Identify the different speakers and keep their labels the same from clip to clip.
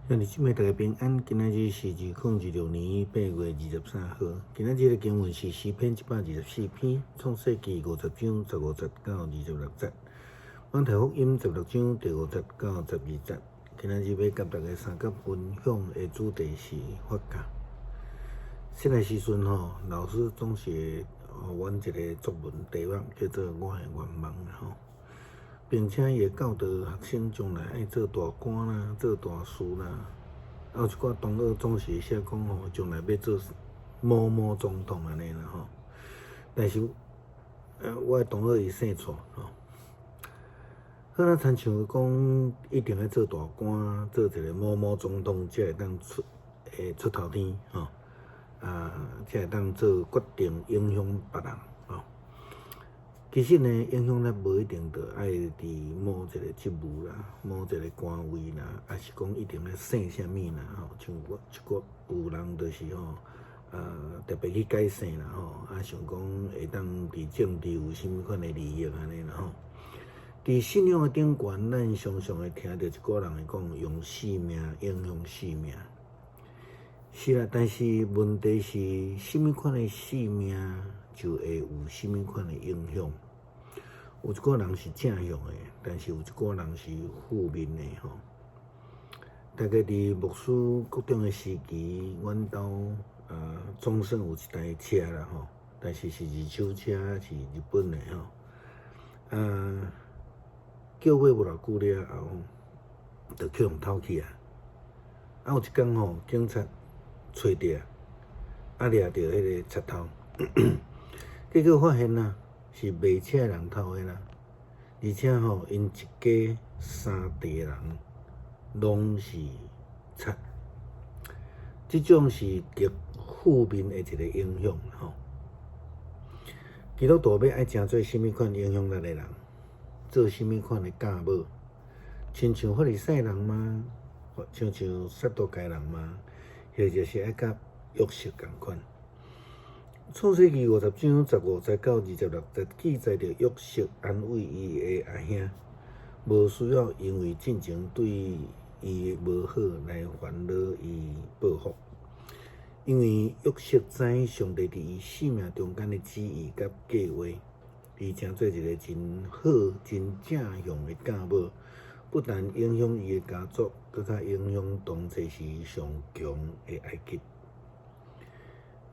Speaker 1: 兄弟姊妹大家平安，今仔日是2026年8月23號。今仔日的經文是詩篇124篇，創世記50章15節到26節，馬太福音16章第5節到12節。今仔日欲佮大家相佮分享的主題是法教。細漢時陣吼，老師總是會予阮一个作文題目叫做我的願望吼。並且伊會教導學生將來愛做大官啦，做大事啦。啊，有一寡同學總是會寫講吼，將來欲做某某總統按呢啦吼。但是，我的同學伊姓蔡吼。好若親像講一定愛做大官，做一个某某總統，才會當出頭天吼。啊，才會當做決定影響別人吼。其實呢，影響力無一定著愛佇某一個職務啦，某一個官位啦，抑是講一定愛姓啥物啦吼。像我這個有人就是吼，特別去改姓啦吼，啊想講會當佇政治有啥物款的利益按呢啦吼。佇信仰的頂懸，咱常常會聽著一寡人會講用性命影響性命。是啦，但是問題是，啥物款的性命就會有啥物款的影響。有一寡人是正向的，但是有一寡人是負面的吼。大概佇牧師國中的時期，阮兜總算有一台車啦吼，但是是二手車，是日本的吼。啊，叫買無偌久了後，就去予偷去啊。啊，有一工吼，警察揣著，啊掠著彼个賊頭，結果發現啊，是賣車的人偷的啦，而且吼，𪜶一家三代人攏是賊，這種是極負面的一个影響吼。基督徒欲愛成做啥物款影響力的人，做啥物款的教母，親像法利賽人嗎？親像撒都該人嗎？或者是愛佮約瑟仝款？創世記50章15節到26節記載著約瑟安慰伊的阿兄，無需要因為進前對伊無好來煩惱伊報復，因為約瑟知上帝佇伊生命中間的旨意佮計畫，伊成做一个真好、真正向的教母，不但影響伊的家族，閣較影響當時時上強的埃及。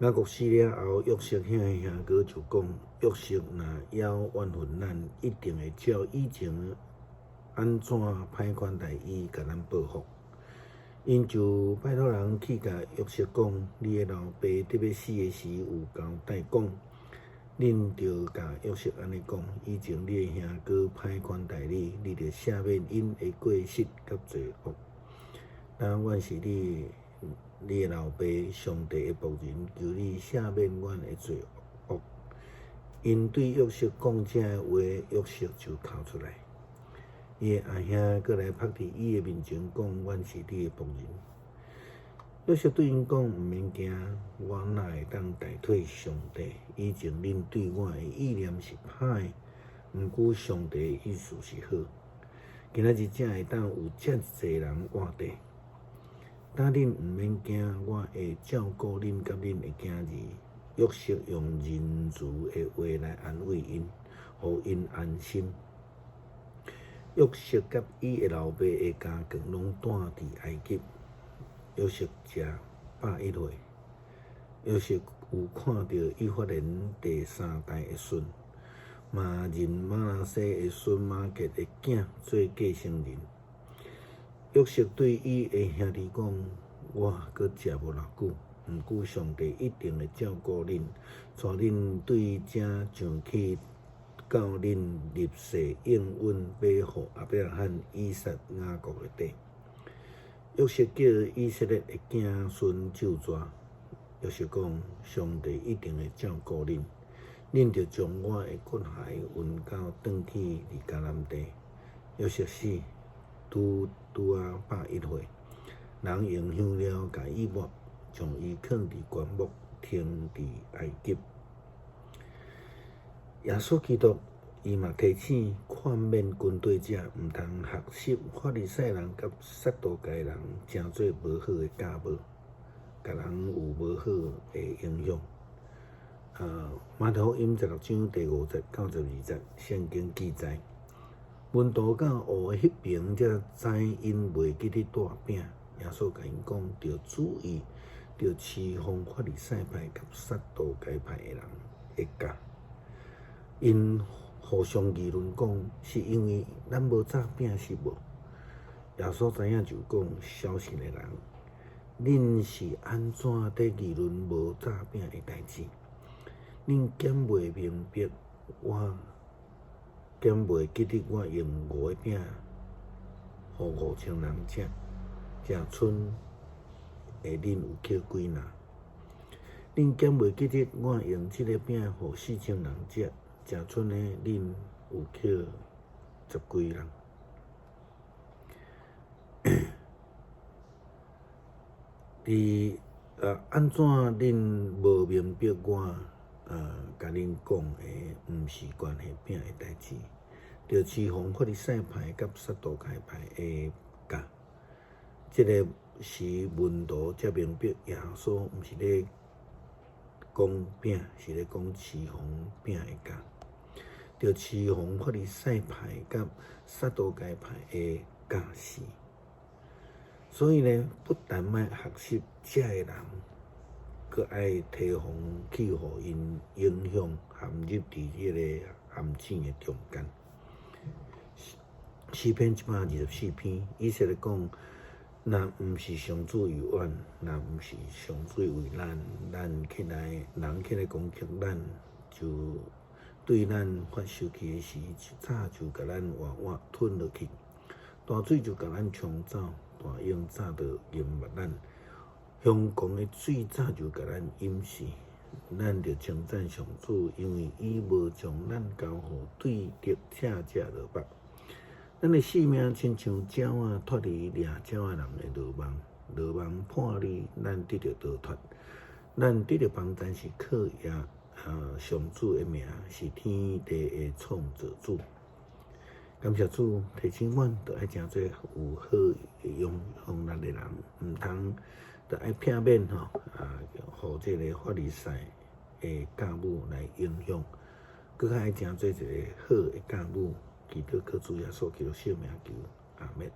Speaker 1: 雅各死了後，約瑟兄的兄哥就講：約瑟若猶怨恨咱，一定會照以前按怎歹款待伊，共咱報復。𪜶就拜託人去共約瑟講：你的老爸得欲死的時，有交代講，恁著共約瑟按呢講：以前你的兄哥歹款待你，你著赦免𪜶的過失佮罪惡。但阮是你的老爸，上帝的僕人，求你赦免阮的罪惡。𪜶對約瑟講這話，約瑟就哭出來。伊的阿兄閣來伏佇伊的面前講：阮是你的僕人。約瑟對𪜶講：毋免驚，我哪會當代替上帝？以前恁對我的意念是歹，毋過上帝的意思是好。今仔日才會當有遮濟人活著。但恁毋免驚，我會照顧恁佮恁的囝兒。約瑟用仁慈的話來安慰𪜶，予𪜶安心。約瑟佮伊的老爸的家眷攏蹛佇埃及。約瑟才101歲。約瑟有看著以法蓮第三代的孫，嘛認瑪拿西的孫瑪結的囝做繼承人。約瑟對伊的兄弟講：我閣食無偌久，毋過上帝一定會照顧恁，帶恁對遮上去到恁立誓應允欲予亞伯拉罕、以撒、雅各的地。約瑟叫以色列的子孫咒詛。約瑟講：上帝一定會照顧恁，恁著將我的骨骸運到轉去佇迦南地。約瑟死，拄拄仔101歲，人用香料共伊抹，將伊囥佇棺木，停佇埃及。耶穌基督伊嘛提醒勸勉跟隨者，毋通學習法利賽人佮撒都該人，成做無好的教母，共人有無好的影響。馬太福音16章第5節到12節，聖經記載，門徒到湖的彼爿，才知𪜶袂記得帶餅。耶穌共𪜶講，著注意，著提防法利賽派佮撒都該派的人的酵。𪜶互相議論講，是因為咱無紮餅是無？耶穌知影就講：小信的人，恁是按怎佇議論無紮餅的代誌？恁敢袂明白我？敢袂記得我用五个餅予5000人食？食賰的恁有抾幾籃？恁敢袂記得我用七個餅予4000人食？食賰的恁有抾十幾籃？佇按怎恁無明白我共恁講的，毋是關係餅的代誌，著提防法利賽派佮撒都該派的酵。這个時門徒才明白耶穌毋是咧講餅，是咧講提防餅的酵。著提防法利賽派佮撒都該派的教示。所以呢，不但愛學習遮的人，閣愛提防去予𪜶影響，陷入佇這个陷阱的中間。詩篇124篇，以色列講：若毋是上主為阮，若毋是上主為咱，咱起來，人起來攻擊咱，就對咱發生氣的時，早就共咱活活吞落去，大水就共咱沖走，大湧早就淹沒咱，凶狂的水早就共咱淹死。咱著稱讚上主，因為伊無將咱交予對敵者落網。咱的性命親像鳥仔脫離掠鳥仔人的羅網，羅網破裂，咱得著逃脫。咱得著幫贊是靠耶上主的名，是天地的創造主。感謝主提醒阮，著愛成做有好影響力的人，毋通著愛避免吼予這个法利賽的教母來影響，閣較愛成做一个好的教母。祈禱靠主耶穌基督聖名求，阿們。